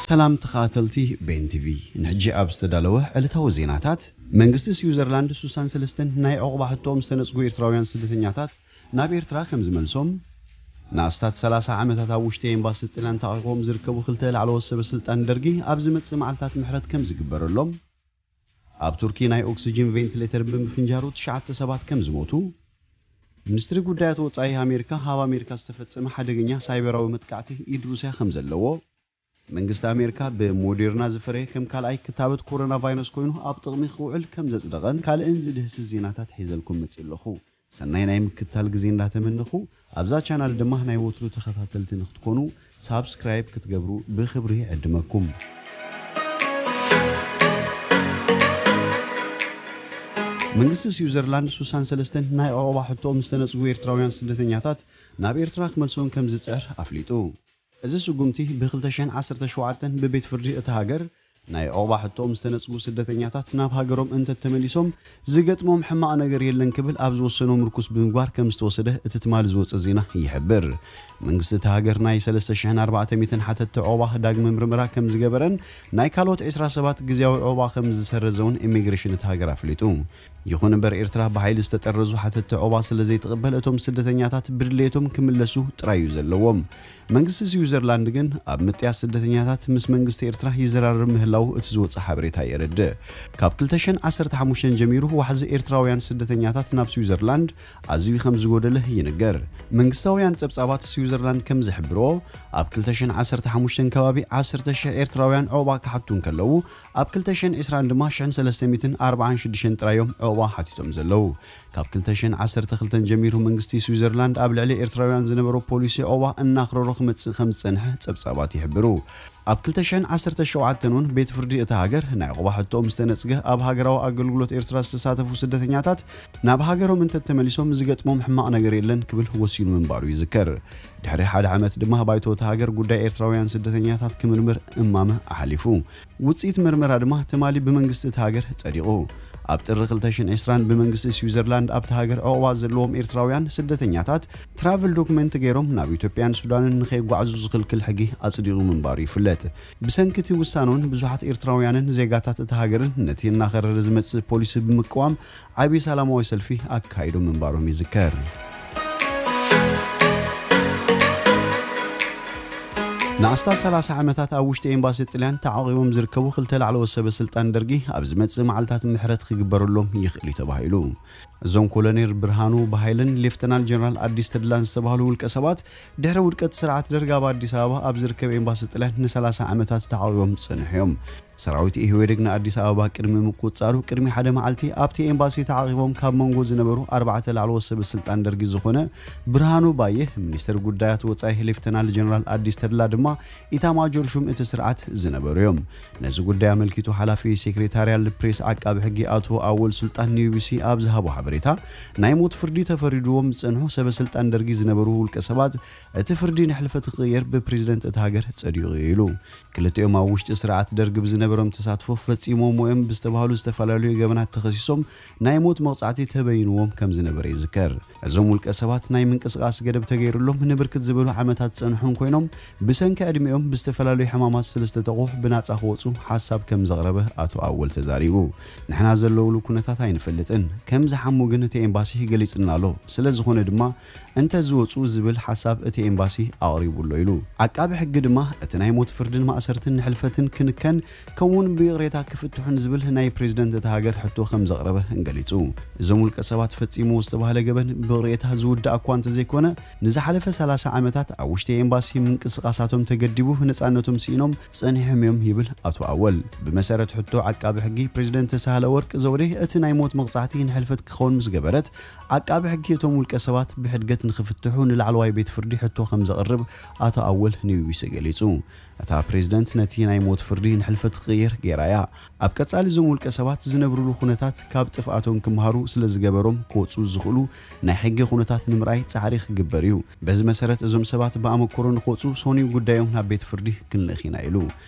ሰላም ተኸታተልቲ ቤን ቲቪ፣ ንሕጂ ኣብ ዝተዳለወ ዕለታዊ ዜናታት፣ መንግስቲ ስዊዘርላንድ ሱሳን ሰለስተን ናይ ዑቕባ ሕቶኦም ዝተነጽጉ ኤርትራውያን ስደተኛታት ናብ ኤርትራ ከም ዝመልሶም፣ ንኣስታት ሰላሳ ዓመታት ኣብ ውሽጢ ኤምባሲ ጥልያን ተዓቑቦም ዝርከቡ ክልተ ላዕለዎት ሰበ ስልጣን ደርጊ ኣብ ዝመጽእ መዓልታት ምሕረት ከም ዝግበረሎም፣ ኣብ ቱርኪ ናይ ኦክስጅን ቬንቲሌተር ብምፍንጃሩ ትሽዓተ ሰባት ከም ዝሞቱ፣ ሚኒስትሪ ጉዳያት ወጻኢ ኣሜሪካ ኣብ ኣሜሪካ ዝተፈጸመ ሓደገኛ ሳይበራዊ መጥቃዕቲ ኢድ ሩስያ ከም ዘለዎ፣ መንግስቲ ኣሜሪካ ብሞዴርና ዝፈረየ ከም ካልኣይ ክታበት ኮሮና ቫይረስ ኮይኑ ኣብ ጥቕሚ ክውዕል ከም ዘጽደቐን ካልእን ዝድህስስ ዜናታት ሒዘልኩም መጺእ ኣለኹ። ሰናይ ናይ ምክትታል ግዜ እንዳተመነኹ፣ ኣብዛ ቻናል ድማ ናይ ወትሩ ተኸታተልቲ ንክትኮኑ ሳብስክራይብ ክትገብሩ ብኽብሪ ይዕድመኩም። መንግስቲ ስዊዘርላንድ ሱሳን ሰለስተን ናይ ዑቕባ ሕቶኦም ዝተነጽጉ ኤርትራውያን ስደተኛታት ናብ ኤርትራ ክመልሶም ከም ዝጽዕር ኣፍሊጡ። እዚ ስጉምቲ ብ ክልተ ሽሕን ዓሰርተ ሸውዓተን ብቤት ፍርዲ እታ ሃገር ናይ ዑቕባ ሕቶኦም ዝተነጽጉ ስደተኛታት ናብ ሃገሮም እንተተመሊሶም ዝገጥሞም ሕማቕ ነገር የለን ክብል ኣብ ዝወሰኖ ምርኩስ ብምግባር ከም ዝተወሰደ እቲ ትማሊ ዝወጸ ዜና ይሕብር። መንግስቲ እታ ሃገር ናይ ሰለስተ ሽሕን ኣርባዕተ ሚእትን ሓተትቲ ዑቕባ ዳግመ ምርመራ ከም ዝገበረን ናይ ካልኦት ዕስራ ሰባት ግዝያዊ ዑቕባ ከም ዝሰረዘውን ኢሚግሬሽን እታ ሃገር ኣፍሊጡ። ይኹን እምበር ኤርትራ ብሓይሊ ዝተጠረዙ ሓተትቲ ዑቕባ ስለ ዘይትቕበል እቶም ስደተኛታት ብድሌቶም ክምለሱ ጥራይ እዩ ዘለዎም። መንግስቲ ስዊዘርላንድ ግን ኣብ ምጥያስ ስደተኛታት ምስ መንግስቲ ኤርትራ ይዘራረብ ምህላዉ እቲ ዝወጸ ሓበሬታ የረድእ። ካብ ክልተ ሽሕን ዓሰርተ ሓሙሽተን ጀሚሩ ዋሕዚ ኤርትራውያን ስደተኛታት ናብ ስዊዘርላንድ ኣዝዩ ከም ዝጎደለ ይንገር። መንግስታውያን ጸብጻባት ስዊዘርላንድ ከም ዝሕብርዎ፣ ኣብ ክልተ ሽሕን ዓሰርተ ሓሙሽተን ከባቢ ዓሰርተ ሽሕ ኤርትራውያን ዑቕባ ክሓቱ እንከለዉ፣ ኣብ ክልተ ሽሕን ዕስራን ድማ ሽሕን ሰለስተ ሚእትን ኣርባዓን ሽዱሽተን ጥራዮም ዑቕባ ሓቲቶም ዘለዉ። ካብ ክልተ ሽሕን ዓሰርተ ክልተን ጀሚሩ መንግስቲ ስዊዘርላንድ ኣብ ልዕሊ ኤርትራውያን ዝነበሮ ፖሊሲ ዑቕባ እናኽረሮ ክመጽእ ከም ዝጸንሐ ጸብጻባት ይሕብሩ። ኣብ ክልተ ሽሕን ዓሰርተ ሸውዓተን እውን ቤት ፍርዲ እታ ሃገር ናይ ዑቕባ ሕቶኦም ዝተነጽገ ኣብ ሃገራዊ ኣገልግሎት ኤርትራ ዝተሳተፉ ስደተኛታት ናብ ሃገሮም እንተተመሊሶም ዝገጥሞም ሕማቕ ነገር የለን ክብል ወሲኑ ምንባሩ ይዝከር። ድሕሪ ሓደ ዓመት ድማ ባይቶ እታ ሃገር ጉዳይ ኤርትራውያን ስደተኛታት ክምርምር እማመ ኣሕሊፉ። ውጽኢት መርመራ ድማ ትማሊ ብመንግስቲ እታ ሃገር ጸዲቑ። ኣብ ጥሪ ክልተ ሽሕን ዕስራን ብመንግስቲ ስዊዘርላንድ ኣብታ ሃገር ዑቕባ ዘለዎም ኤርትራውያን ስደተኛታት ትራቭል ዶክመንት ገይሮም ናብ ኢትዮጵያን ሱዳንን ንኸይጓዓዙ ዝኽልክል ሕጊ ኣጽዲቑ ምንባሩ ይፍለጥ። ብሰንኪ እቲ ውሳነ እውን ብዙሓት ኤርትራውያንን ዜጋታት እታ ሃገርን ነቲ እናኸረረ ዝመጽእ ፖሊሲ ብምቅዋም ዓቢ ሰላማዊ ሰልፊ ኣካይዶም ምንባሮም ይዝከር። ንኣስታት ሰላሳ ዓመታት ኣብ ውሽጢ ኤምባሲ ጥልያን ተዓቒቦም ዝርከቡ ክልተ ላዕለዎት ሰበ ስልጣን ደርጊ ኣብ ዝመጽእ መዓልታት ምሕረት ክግበረሎም ይኽእል እዩ ተባሂሉ። እዞም ኮሎኔል ብርሃኑ በሃይልን ሌፍተናል ጀነራል ኣዲስ ተድላን ዝተባህሉ ውልቀ ሰባት ድሕሪ ውድቀት ስርዓት ደርግ ኣብ ኣዲስ ኣበባ ኣብ ዝርከብ ኤምባሲ ጥልያን ንሰላሳ ዓመታት ተዓቒቦም ዝጸንሑ እዮም። ሰራዊት ኢህወዴግ ንኣዲስ ኣበባ ቅድሚ ምቁጽጻሩ ቅድሚ ሓደ መዓልቲ ኣብቲ ኤምባሲ ተዓቒቦም ካብ መንጎ ዝነበሩ ኣርባዕተ ላዕለዎት ሰበ ስልጣን ደርጊ ዝኾነ ብርሃኑ ባየ፣ ሚኒስትር ጉዳያት ወጻኢ ሌፍተናል ጀነራል ኣዲስ ተድላ ድማ ኢታማጆር ሹም እቲ ስርዓት ዝነበሩ እዮም። ነዚ ጉዳይ ኣመልኪቱ ሓላፊ ሴክሬታርያል ፕሬስ ዓቃቢ ሕጊ ኣቶ ኣወል ሱልጣን ንቢቢሲ ኣብ ዝሃቦ ሓበሬታ፣ ናይ ሞት ፍርዲ ተፈሪድዎም ዝጸንሑ ሰበ ስልጣን ደርጊ ዝነበሩ ውልቀ ሰባት እቲ ፍርዲ ንሕልፈት ክቕየር ብፕሬዝደንት እታ ሃገር ጸዲቑ እዩ ኢሉ። ክልቲኦም ኣብ ውሽጢ ስርዓት ደርግ ብዝነበሮም ተሳትፎ ፈጺሞምዎ እዮም ብዝተባህሉ ዝተፈላለዩ ገበናት ተኸሲሶም ናይ ሞት መቕጻዕቲ ተበይንዎም ከም ዝነበረ ይዝከር። እዞም ውልቀ ሰባት ናይ ምንቅስቓስ ገደብ ተገይሩሎም ንብርክት ዝበሉ ዓመታት ዝጸንሑ እንኮይኖም፣ ብሰንኪ ዕድሚኦም ብዝተፈላለዩ ሕማማት ስለ ዝተጠቑ ብናጻ ክወጹ ሓሳብ ከም ዘቕረበ ኣቶ ኣወል ተዛሪቡ። ንሕና ዘለውሉ ኩነታት ኣይንፈልጥን። ከም ዝሓሙ ግን እቲ ኤምባሲ ገሊጹና ኣሎ። ስለ ዝኾነ ድማ እንተ ዝወጹ ዝብል ሓሳብ እቲ ኤምባሲ ኣቕሪቡ ኣሎ ኢሉ። ዓቃቢ ሕጊ ድማ እቲ ናይ ሞት ፍርድን ማእሰርትን ንሕልፈትን ክንከን ከምኡውን ብይቕሬታ ክፍትሑን ዝብል ናይ ፕሬዝደንት እታ ሃገር ሕቶ ከም ዘቕረበ ገሊጹ። እዞም ውልቀ ሰባት ፈጺሞ ዝተባህለ ገበን ብይቕሬታ ዝውዳእ እኳ እንተዘይኮነ፣ ንዝሓለፈ ሰላሳ ዓመታት ኣብ ውሽጢ ኤምባሲ ምንቅስቓሳቶም ተገዲቡ ነጻነቶም ስኢኖም ጸኒሖም እዮም ይብል ኣቶ ኣወል። ብመሰረት ሕቶ ዓቃቢ ሕጊ ፕሬዝደንት ሳህለ ወርቅ ዘውዴ እቲ ናይ ሞት መቕጻዕቲ ንሕልፈት ክኸውን ምስ ገበረት፣ ዓቃቢ ሕጊ እቶም ውልቀ ሰባት ብሕድገት ንኽፍትሑ ንላዕለዋይ ቤት ፍርዲ ሕቶ ከም ዘቕርብ ኣቶ ኣወል ንቢቢሲ ገሊጹ። እታ ፕሬዝደንት ነቲ ናይ ሞት ፍርዲ ንሕልፈት ክቕየር ገይራ እያ። ኣብ ቀጻሊ እዞም ውልቀ ሰባት ዝነብሩሉ ኩነታት ካብ ጥፍኣቶም ክምሃሩ ስለ ዝገበሮም ክወጹ ዝኽእሉ ናይ ሕጊ ኩነታት ንምርኣይ ጻዕሪ ክግበር እዩ። በዚ መሰረት እዞም ሰባት ብኣመክሮ ንክወጹ ሶንዩ ጉዳዮም ናብ ቤት ፍርዲ ክንልእኽ ኢና ኢሉ።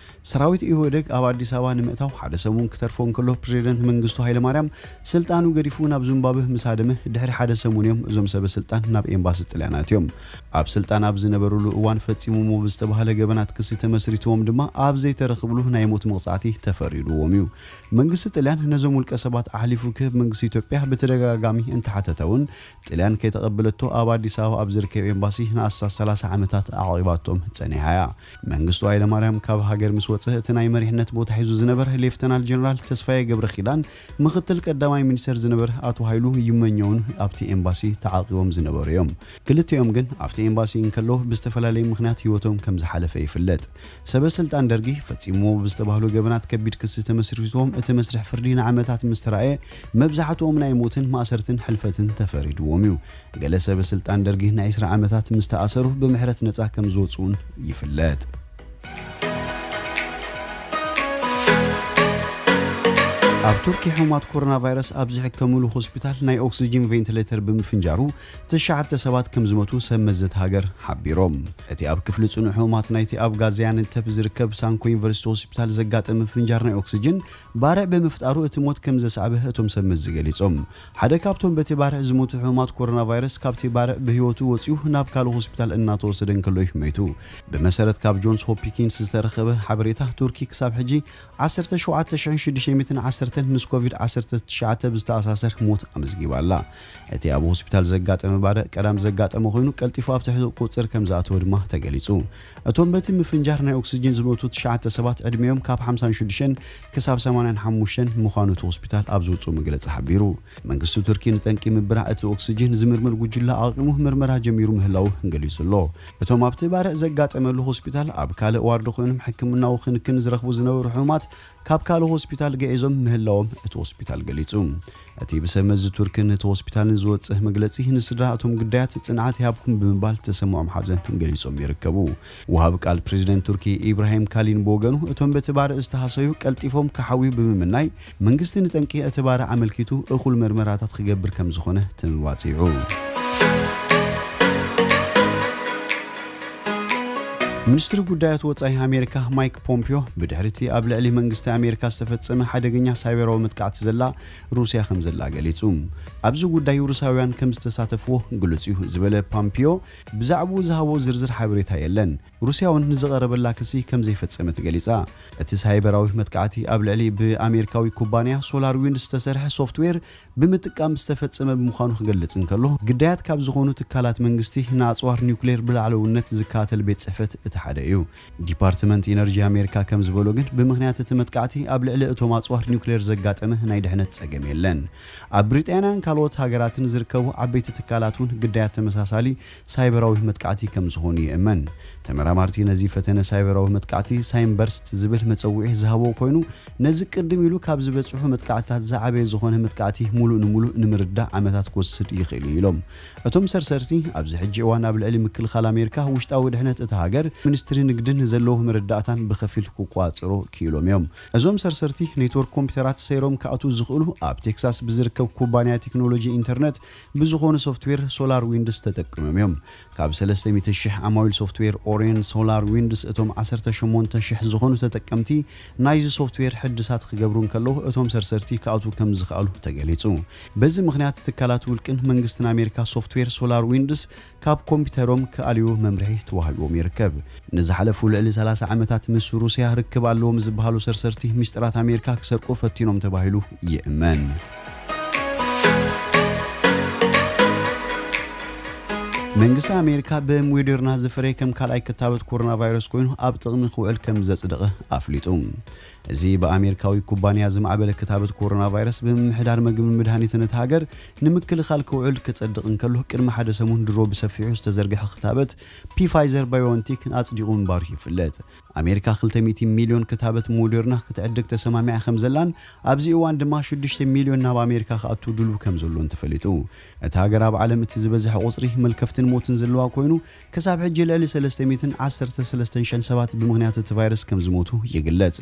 ሰራዊት ኢህወደግ ኣብ ኣዲስ ኣበባ ንምእታው ሓደ ሰሙን ክተርፎ እንከሎ ፕሬዝደንት መንግስቱ ሃይለማርያም ስልጣኑ ገዲፉ ናብ ዙምባብህ ምስ ሃደመ ድሕሪ ሓደ ሰሙን እዮም እዞም ሰበ ስልጣን ናብ ኤምባሲ ጥልያን ኣትዮም። ኣብ ስልጣን ኣብ ዝነበሩሉ እዋን ፈጺሞሞ ብዝተባህለ ገበናት ክሲ ተመ መስሪትዎም ድማ ኣብ ዘይተረኽብሉ ናይ ሞት መቕጻዕቲ ተፈሪድዎም እዩ። መንግስቲ ጥልያን ነዞም ውልቀ ሰባት ኣሕሊፉ ክህብ መንግስቲ ኢትዮጵያ ብተደጋጋሚ እንተሓተተ እውን ጥልያን ከይተቐበለቶ ኣብ ኣዲስ ኣበባ ኣብ ዝርከብ ኤምባሲ ንኣስታት ሰላሳ ዓመታት ኣዕቒባቶም ጸኒሓ እያ። መንግስቱ ሃይለማርያም ካብ ሃገር ምስ ወጸ እቲ ናይ መሪሕነት ቦታ ሒዙ ዝነበር ሌፍተናል ጀነራል ተስፋዬ ገብረ ኪዳን ምኽትል ቀዳማይ ሚኒስተር ዝነበረ ኣቶ ሃይሉ ይመኘውን ኣብቲ ኤምባሲ ተዓቂቦም ዝነበሩ እዮም። ክልቲኦም ግን ኣብቲ ኤምባሲ እንከለዉ ብዝተፈላለየ ምኽንያት ህይወቶም ከም ዝሓለፈ ይፍለጥ። ሰበ ስልጣን ደርጊ ፈጺሞዎ ብዝተባህሉ ገበናት ከቢድ ክሲ ተመስሪትዎም እቲ መስርሕ ፍርዲ ንዓመታት ምስ ተራእየ መብዛሕትኦም ናይ ሞትን ማእሰርትን ሕልፈትን ተፈሪድዎም እዩ። ገለ ሰበ ስልጣን ደርጊ ንዒስራ ዓመታት ምስ ተኣሰሩ ብምሕረት ነጻ ከም ዝወጹ እውን ይፍለጥ። ኣብ ቱርኪ ሕሙማት ኮሮና ቫይረስ ኣብ ዝሕከምሉ ሆስፒታል ናይ ኦክሲጂን ቬንቲሌተር ብምፍንጃሩ ትሽዓተ ሰባት ከም ዝሞቱ ሰብ መዚ እቲ ሃገር ሓቢሮም። እቲ ኣብ ክፍሊ ጽኑዕ ሕሙማት ናይቲ ኣብ ጋዚያንተፕ ዝርከብ ሳንኮ ዩኒቨርሲቲ ሆስፒታል ዘጋጠመ ምፍንጃር ናይ ኦክሲጂን ባርዕ ብምፍጣሩ እቲ ሞት ከም ዘስዓበ እቶም ሰብ መዚ ገሊጾም። ሓደ ካብቶም በቲ ባርዕ ዝሞቱ ሕሙማት ኮሮና ቫይረስ ካብቲ ባርዕ ብህይወቱ ወጺኡ ናብ ካልእ ሆስፒታል እናተወሰደ እንከሎ እዩ መይቱ። ብመሰረት ካብ ጆንስ ሆፕኪንስ ዝተረኸበ ሓበሬታ ቱርኪ ክሳብ ሕጂ ዓሰርተ ሸውዓተ ሽሕን ሽዱሽተ ሚእትን ዓሰርተን ምስ ኮቪድ ዓሰርተ ትሽዓተ ብዝተኣሳሰር ሞት ኣመዝጊባ ኣላ። እቲ ኣብ ሆስፒታል ዘጋጠመ ባርዕ ቀዳም ዘጋጠመ ኮይኑ ቀልጢፉ ኣብ ትሕቲ ቁጽር ከም ዝኣተወ ድማ ተገሊጹ። እቶም በቲ ምፍንጃር ናይ ኦክሲጅን ዝሞቱ ትሽዓተ ሰባት ዕድሜኦም ካብ ሓምሳን ሽዱሽተን ክሳብ ሰማንያን ሓሙሽተን ምዃኑ እቲ ሆስፒታል ኣብ ዝውጽኡ መግለጺ ሓቢሩ። መንግስቲ ቱርኪ ንጠንቂ ምብራዕ እቲ ኦክሲጅን ዝምርምር ጉጅለ ኣቂሙ ምርመራ ጀሚሩ ምህላዉ ገሊጹ ኣሎ። እቶም ኣብቲ ባርዕ ዘጋጠመሉ ሆስፒታል ኣብ ካልእ ዋርዶ ኮይኖም ሕክምናዊ ክንክን ዝረኽቡ ዝነበሩ ሕሙማት ካብ ካልእ ሆስፒታል ገዒዞም ምህላዎም እቲ ሆስፒታል ገሊጹ። እቲ ብሰብ መዚ ቱርክን እቲ ሆስፒታልን ዝወጽእ መግለጺ ንስድራ እቶም ግዳያት ጽንዓት ይሃብኩም ብምባል ተሰምዖም ሓዘን ገሊጾም ይርከቡ። ወሃብ ቃል ፕሬዚደንት ቱርኪ ኢብራሂም ካሊን ብወገኑ እቶም በቲ ባርዕ ዝተሃሰዩ ቀልጢፎም ክሓውዩ ብምምናይ መንግስቲ ንጠንቂ እቲ ባርዕ ኣመልኪቱ እኹል መርመራታት ክገብር ከም ዝኾነ ተመባጺዑ። ሚኒስትሪ ጉዳያት ወጻኢ ኣሜሪካ ማይክ ፖምፒዮ ብድሕሪ እቲ ኣብ ልዕሊ መንግስቲ ኣሜሪካ ዝተፈጸመ ሓደገኛ ሳይበራዊ መጥቃዕቲ ዘላ ሩስያ ከም ዘላ ገሊጹ። ኣብዚ ጉዳይ ሩስያውያን ከም ዝተሳተፍዎ ግሉጽ እዩ ዝበለ ፓምፒዮ ብዛዕባኡ ዝሃቦ ዝርዝር ሓበሬታ የለን። ሩስያ እውን ንዝቐረበላ ክሲ ከም ዘይፈጸመት ገሊጻ። እቲ ሳይበራዊ መጥቃዕቲ ኣብ ልዕሊ ብኣሜሪካዊ ኩባንያ ሶላር ዊንድ ዝተሰርሐ ሶፍትዌር ብምጥቃም ዝተፈጸመ ብምዃኑ ክገልጽ እንከሎ ግዳያት ካብ ዝኾኑ ትካላት መንግስቲ ንኣጽዋር ኒውክሌር ብላዕለውነት ዝከታተል ቤት ጽሕፈት እቲ ሓደ እዩ። ዲፓርትመንት ኢነርጂ ኣሜሪካ ከም ዝበሎ ግን ብምኽንያት እቲ መጥቃዕቲ ኣብ ልዕሊ እቶም ኣጽዋር ኒውክሌር ዘጋጠመ ናይ ድሕነት ጸገም የለን። ኣብ ብሪጣንያን ካልኦት ሃገራትን ዝርከቡ ዓበይቲ ትካላት እውን ግዳያት ተመሳሳሊ ሳይበራዊ መጥቃዕቲ ከም ዝኾኑ ይእመን። ተመራማርቲ ነዚ ፈተነ ሳይበራዊ መጥቃዕቲ ሳይንበርስት ዝብል መጸውዒ ዝሃብዎ ኮይኑ ነዚ ቅድም ኢሉ ካብ ዝበጽሑ መጥቃዕትታት ዝዓበየ ዝኾነ መጥቃዕቲ ሙሉእ ንሙሉእ ንምርዳእ ዓመታት ክወስድ ይኽእል እዩ ኢሎም። እቶም ሰርሰርቲ ኣብዚ ሕጂ እዋን ኣብ ልዕሊ ምክልኻል ኣሜሪካ ውሽጣዊ ድሕነት እታ ሃገር ሚኒስትሪ ንግድን ዘለዎ መረዳእታን ብኸፊል ክቆጻጸሩ ክኢሎም እዮም። እዞም ሰርሰርቲ ኔትወርክ ኮምፒውተራት ሰይሮም ክኣትዉ ዝኽእሉ ኣብ ቴክሳስ ብዝርከብ ኩባንያ ቴክኖሎጂ ኢንተርነት ብዝኾኑ ሶፍትዌር ሶላር ዊንድስ ተጠቂሞም እዮም። ካብ ሰለስተ ሚእቲ ሽሕ ዓማዊል ሶፍትዌር ኦሪየን ሶላር ዊንድስ እቶም ዓሰርተ ሸሞንተ ሽሕ ዝኾኑ ተጠቀምቲ ናይዚ ሶፍትዌር ሕድሳት ክገብሩ እንከለዉ እቶም ሰርሰርቲ ክኣትዉ ከም ዝኽኣሉ ተገሊጹ። በዚ ምኽንያት ትካላት ውልቅን መንግስትን ኣሜሪካ ሶፍትዌር ሶላር ዊንድስ ካብ ኮምፒውተሮም ክኣልዩ መምርሒ ተዋሂብዎም ይርከብ። ንዝሓለፉ ልዕሊ ሰላሳ ዓመታት ምስ ሩስያ ርክብ ኣለዎም ዝበሃሉ ሰርሰርቲ ሚስጥራት ኣሜሪካ ክሰርቁ ፈቲኖም ተባሂሉ ይእመን። መንግስቲ ኣሜሪካ ብሞዴርና ዝፈረየ ከም ካልኣይ ክታበት ኮሮና ቫይረስ ኮይኑ ኣብ ጥቕሚ ክውዕል ከም ዘጽደቐ ኣፍሊጡ። እዚ ብኣሜሪካዊ ኩባንያ ዝማዕበለ ክታበት ኮሮና ቫይረስ ብምምሕዳር ምግብን መድሃኒትን እቲ ሃገር ንምክልኻል ክውዕል ክጸድቕ እንከሎ ቅድሚ ሓደ ሰሙን ድሮ ብሰፊሑ ዝተዘርግሐ ክታበት ፒፋይዘር ባዮንቲክ ኣጽዲቑ ምንባሩ ይፍለጥ። ኣሜሪካ ክልተ ሚእቲ ሚልዮን ክታበት ሞዴርና ክትዕድግ ተሰማሚዓ ከም ዘላን ኣብዚ እዋን ድማ ሽዱሽተ ሚልዮን ናብ ኣሜሪካ ክኣቱ ድሉው ከም ዘሎን ተፈሊጡ። እታ ሃገር ኣብ ዓለም እቲ ዝበዝሐ ቁጽሪ መልከፍትን ሞትን ዘለዋ ኮይኑ ክሳብ ሕጂ ልዕሊ ሰለስተ ሚእትን ዓሰርተ ሰለስተን ሽሕን ሰባት ብምኽንያት እቲ ቫይረስ ከም ዝሞቱ ይግለጽ።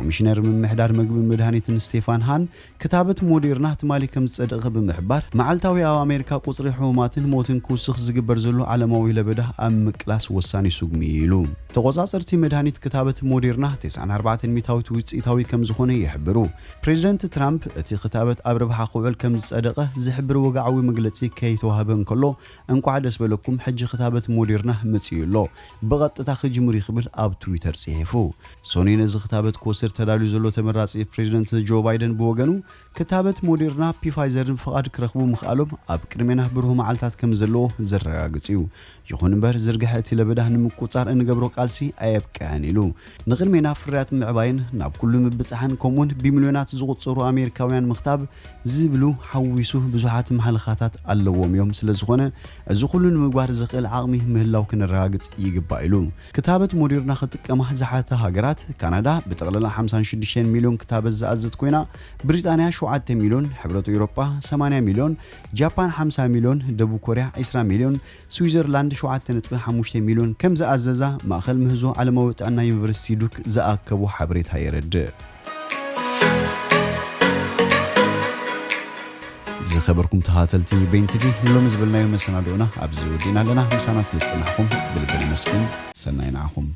ኮሚሽነር ምምሕዳር መግብን መድሃኒትን ስቴፋን ሃን ክታበት ሞዴርና ትማሊ ከም ዝጸደቐ ብምሕባር፣ መዓልታዊ ኣብ ኣሜሪካ ቁጽሪ ሕሙማትን ሞትን ክውስኽ ዝግበር ዘሎ ዓለማዊ ለበዳ ኣብ ምቅላስ ወሳኒ ስጉሚ እዩ ኢሉ። ተቖጻጸርቲ መድሃኒት ክታበት ሞዴርና ተስዓን ኣርባዕተን ሚእታዊት ውጽኢታዊ ከም ዝኾነ ይሕብሩ። ፕሬዚደንት ትራምፕ እቲ ክታበት ኣብ ረብሓ ክውዕል ከም ዝጸደቐ ዝሕብር ወግዓዊ መግለጺ ከይተዋህበ እንከሎ፣ "እንቋዕ ደስ በለኩም፣ ሕጂ ክታበት ሞዴርና መጺኡ ኣሎ፣ ብቐጥታ ክጅምር እዩ" ክብል ኣብ ትዊተር ጽሒፉ። ሶኒ ነዚ ክታበት ክወስድ ተዳልዩ ዘሎ ተመራጺ ፕሬዚደንት ጆ ባይደን ብወገኑ፣ ክታበት ሞዴርና ፒፋይዘርን ፍቓድ ክረኽቡ ምኽኣሎም ኣብ ቅድሜና ብሩህ መዓልታት ከም ዘለዎ ዘረጋግጽ እዩ። ይኹን እምበር፣ ዝርግሐ እቲ ለበዳ ንምቁጻር እንገብሮ ቃልሲ ኣየብቅዐን ኢሉ። ንቕድሜና ፍርያት ምዕባይን ናብ ኩሉ ምብጻሕን ከምኡውን ብሚልዮናት ዝቑጸሩ ኣሜሪካውያን ምኽታብ ዝብሉ ሓዊሱ ብዙሓት ማሕለኻታት ኣለዎም እዮም። ስለ ዝኾነ፣ እዚ ኩሉ ንምግባር ዝኽእል ዓቕሚ ምህላው ክነረጋግጽ ይግባእ ኢሉ። ክታበት ሞዴርና ክጥቀማ ዝሓታ ሃገራት፣ ካናዳ ብጠቕላላ ሓምሳን ሽዱሽተን ሚልዮን ክታበት ዝኣዘት ኮይና፣ ብሪጣንያ ሸውዓተ ሚልዮን፣ ሕብረት ኤውሮጳ ሰማንያ ሚልዮን፣ ጃፓን ሓምሳ ሚልዮን፣ ደቡብ ኮርያ ዕስራ ሚልዮን፣ ስዊዘርላንድ ሸውዓተ ነጥቢ ሓሙሽተ ሚልዮን ከም ዝኣዘዛ ማእኸል ምህዞ ዓለማዊ ጥዕና ዩኒቨርሲቲ ዱክ ዝኣከቦ ሓበሬታ የረድእ። ዝኸበርኩም ተኸታተልቲ ቤን ቲቪ፣ ንሎሚ ዝበልናዮ መሰናድኦና ኣብዚ ወዲእና ኣለና። ምሳና ስለ ዝጸናሕኩም ብልቢ ነመስግን። ሰናይ ንዓኹም።